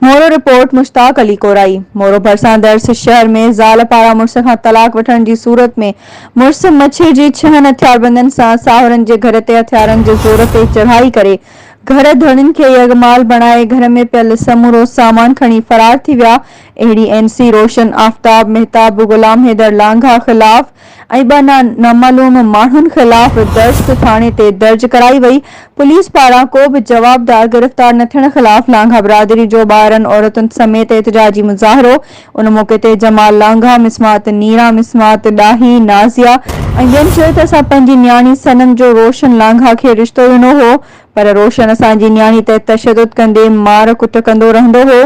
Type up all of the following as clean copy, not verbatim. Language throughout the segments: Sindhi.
مورو، رپورٽ، مشتاق علي ڪورائي، مورو ڀرسان درس شهر ۾ زال پاران مڙس کان طلاق وٺڻ جي صورت ۾ مڙس مڇرجي ڇهن هٿياربندن سان ساهرن جي گهر تي هٿيارن جي زور تي چڙهائي ڪري گهر ڌڻين کي يرغمال بڻائي گهر ۾ پيل سمورو سامان کڻي فرار ٿي ويا اهڙي اين سي روشن آفتاب مهتاب غلام حيدر لانگاهه خلاف ۽ ٻه نامعلوم ماڻهن خلاف درس ٿاڻي تي درج ڪرائي وئي، پوليس پاران ڪو به جوابدار گرفتار نه ٿيڻ خلاف لانگاهه برادري جو ٻارن عورتن سميت احتجاجي مظاهرو، ان موقعي تي جمال لانگاهه، مسمات نيرا، مسمات ڏاهي، نازيه ۽ ٻين چيو ته اسان پنهنجي نياڻي صنم جو روشن لانگاهه کي رشتو ڏنو هو پر روشن اسان جي نياڻي تي تشدد ڪندي مار ڪٽ ڪندو رهندو هو،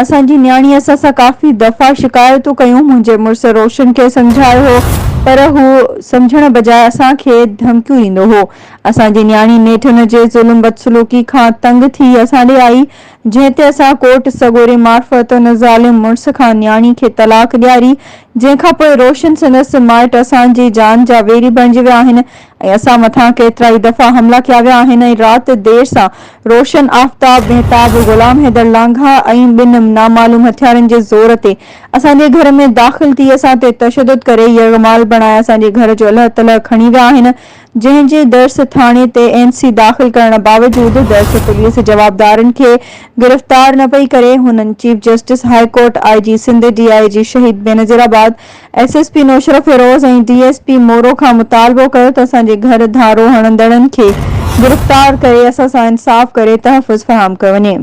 اسان جي نياڻي اسان سان ڪافي دفعا شڪايتون ڪيون، منهنجي مڙس روشن کي سمجهايو هو پر هو سمجهڻ بجاء اسان کي ڌمڪيون ڏيندو هو. اسان جي نياڻي نيٺ هن جي ظلم بدسلوڪي کان تنگ ٿي اسان ڏي آئي، جنهن تي اسان ڪورٽ سڳوري معرفت ان ظالم مڙس کان نياڻي کي طلاق ڏياري، جنهن کان پوء روشن سندس مائٽ اسان جي جان جا ويري بڻجي ويا آهن ۽ اسان مٿان ڪيترائي دفعا حملا ڪيا ويا آهن ۽ رات دير سان روشن آفتاب، مهتاب، غلام حيدر لانگاهه ۽ ٻن نامعلوم هٿيارن جي زور تي اسان جي گهر ۾ داخل ٿي اسان تي تشدد ڪري يرغمال بڻائي اسان جي گهر جو الهه تلهه کڻي ويا آهن جنهن جي درس ٿاڻي تي اين سي داخل ڪرڻ باوجود درس پوليس جوابدارن کي گرفتار نه پئي ڪري هنن chief justice high court, I G Sindh, D I G Shaheed Benazirabad, S S P Naushahro Feroze ۽ D S P Moro کان مطالبو ڪيو ته اسان جي گهر ڌاڙو هڻندڙن کي گرفتار ڪري اسان سان انصاف ڪري تحفظ فراهم ڪيو وڃي.